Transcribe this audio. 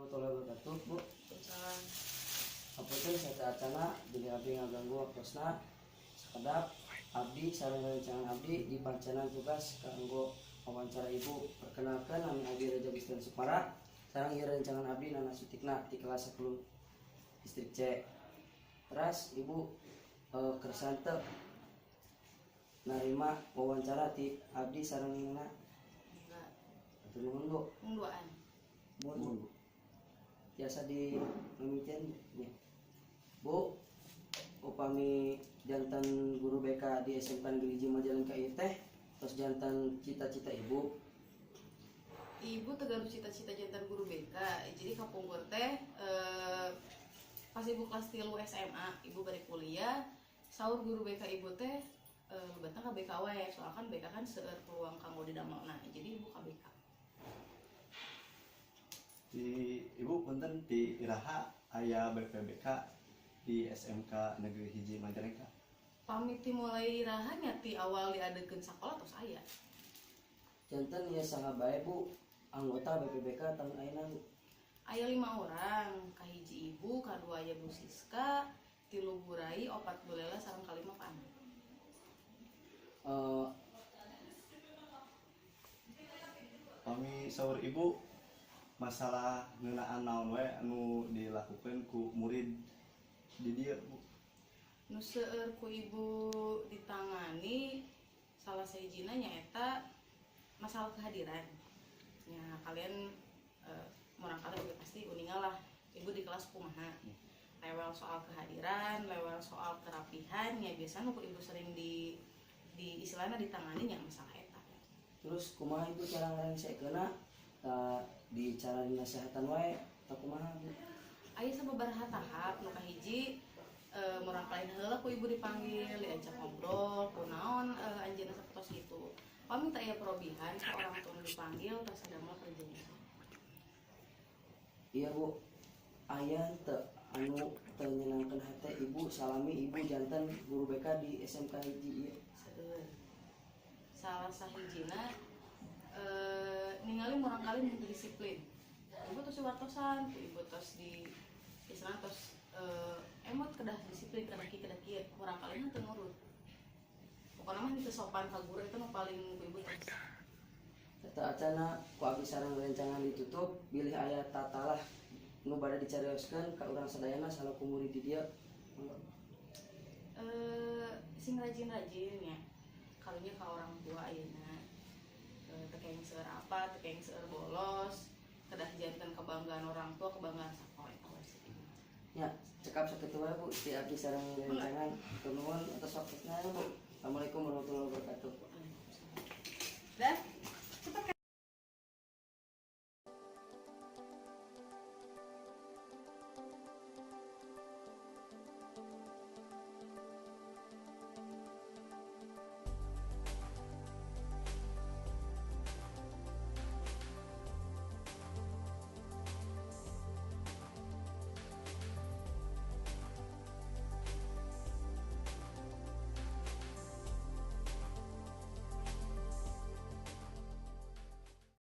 Warahmatullahi wabarakatuh, Bu. Waalaikumsalam. Hapunten sateuacana bilih abdi ngaganggu waktosna. Sakedap, abdi sareng rerencangan abdi dipancenan tugas kanggo wawancara Ibu. Perkenalkan, nami abdi Raja Gustian Supara sareng ieu rerencangan abdi Nana Sutikna di kelas 10 Distrik C. Teras Ibu kersa teu narima wawancara ti abdi sareng Nana? Enggak. Hatur nuhun, Bu. Duaan. Mohon, Bu. Tiasa di mimitian ya. Bu, upami janten guru BK di SMK Negeri Hiji Majalengka ieu teh tos janten cita-cita Ibu? Ibu teu gaduh cita-cita janten guru BK. Jadi kapungkur teh pas Ibu kelas 3 SMA, Ibu balik kuliah, saur guru BK Ibu teh lebetna ka BK wae, soalnya kan BK kan seueur peluang kanggo didamelna. Jadi Ibu ka BK. Di Ibu, punten, di iraha aya BPBK di SMK Negeri Hiji Majalengka? Pami ti mulai iraha nya ti awal diadekeun sakola tos aya. Janten ya saha bae, Bu, anggota BPBK tahun ayeuna, Bu? Aya lima orang, kahiji Ibu, kadua aya Bu Siska, tilu Bu Rai, opat Bu Lela, sareng kalima Pak Anang. Pami saur Ibu, masalah ngeunaan naon we anu dilakukan ku murid di dieu, Bu? Nu seueur ku Ibu ditangani salah sahijina nyaeta masalah kehadiran ya. Kalian murangkalih juga pasti uninga lah Ibu di kelas kumaha, rewel soal kehadiran, rewel soal kerapihan ya. Biasanya ku Ibu sering di istilahnya ditangani ya masalah eta. Terus kumaha Ibu cara ngarengsekeunna? Ta di cara dinasehatan wae atau kumaha, Bu? Aya sababaraha tahap. Nu kahiji, murangkalih heula ku Ibu dipanggil, diajak ngobrol kunaon anjeunna sapertos itu. Pami teu aya perobihan ke orang tua nu dipanggil, tos damel perjanjian. Iya, Bu, aya teu anu teu nyenangkeun hate Ibu salami Ibu janten guru BK di SMK hiji ieu? Seueur. Salah sahijina ningali murangkalih henteu disiplin. Ibu tos wartosan ku Ibu, tos di istilahna tos emot kedah disiplin, kedah kieu, kedah kieu, murangkalih teu nurut. Pokoknya mah henteu sopan ka guru, itu nu paling ku Ibu tos. Sateuacana ku abdi sareng rencangan ditutup, bilih aya tatalah nu bade dicarioskeun ka urang sadayana salaku murid di dieu. Mangga. Sing rajin-rajin ya, karunya ka orang tua ayeuna teu kenging seueur apa, teu kenging seueur bolos, kedah janten kebanggaan orang tua, kebanggaan sakola, eta we sih. Ya, cekap sakitu wae, Bu, ti abdi sareng rencangan. Nuhun atas waktuna, Bu. Assalamualaikum warahmatullahi wabarakatuh. Dah.